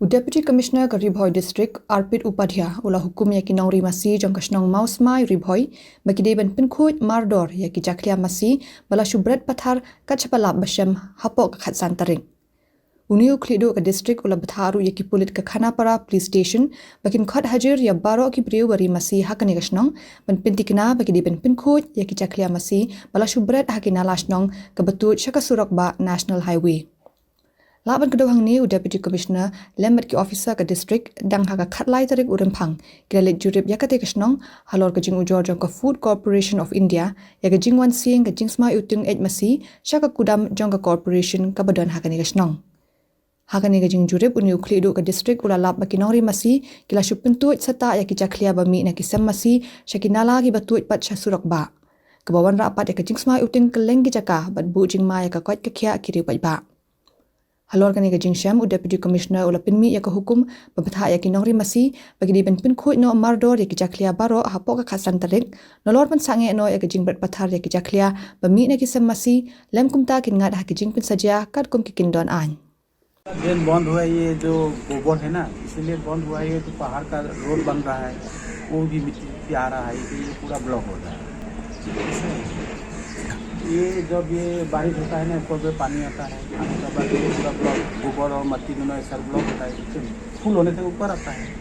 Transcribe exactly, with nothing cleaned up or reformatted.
U Deputy Commissioner ka Ri Bhoi District, Arpit Upadhyay, u la hukum ïa ki nongri masi jong ka shnong Mawsmai, Ri Bhoi, ba ki dei ban pynkhuid mardor ïa ki jakhlia masi ba la shu bret pathar kat shaba lap ba shem hapoh ka khatsan tarik. Une u khlieh duh ka district u la bthah ruh ïa ki pulit ka Khanapara Police Station ba kin khot hajir ïa baroh ki briew ba ri masi ha kane ka shnong ban pynthikna ba ki dei ban pynkhuid ïa ki jakhlia masi ba la shu bret ha ki nala shnong kaba tuid sha ka surok bah National Highway. Lah ban kdew hangne, u Deputy Commissioner lem bad ki officer ka district, dang ha ka khatlai tarik u Rymphang, ki la leit jurip ïa katei ka shnong halor ka jingujor jong ka Food Corporation of India ïa ka jingwan sieng ka jingsmai uting eit masi sha ka kudam jong ka corporation kaba don ha kane ka shnong. Ha kane ka jingjurip, une u khlieh duh ka district u la lap ba ki nongri masi ki la shu pyntuid satah ïa ki jakhlia ba mih na ki sem masi sha ki nala kiba tuid pat sha surok bah, kaba wanrah pat ïa ka jingsmai uting kylleng ki jaka bad buh jingma ïa ka koit ka khiah ki riew paidbah. Halor kane ka jingshem, u Deputy Commissioner u la pynmih ïa ka hukum ba bthah ïa ki nongri masi ba ki dei ban pynkhuid noh mardor ïa ki jakhlia baroh hapoh ka khatsan tarik, nalor ban sangeh noh ïa ka jingbret pathar ïa ki jakhlia ba mih na ki sem masi, lem kumta kin ngat ha ki jingpynsajia katkum ki kyndon aiñ. ड्रेन बंद हुआ है, ये जो गोबर है ना, इसीलिए बंद हुआ है। ये तो पहाड़ का रोड बन रहा है, वो भी मिट्टी मिट्टी आ रहा है, इसीलिए पूरा ब्लॉक हो रहा है। ये जब ये बारिश होता है ना, ऊपर पे पानी आता है, आने के बाद ये पूरा ब्लॉक, गोबर और मट्टी दोनों एक साथ ब्लॉक होता है, फुल होने से ऊपर आता है।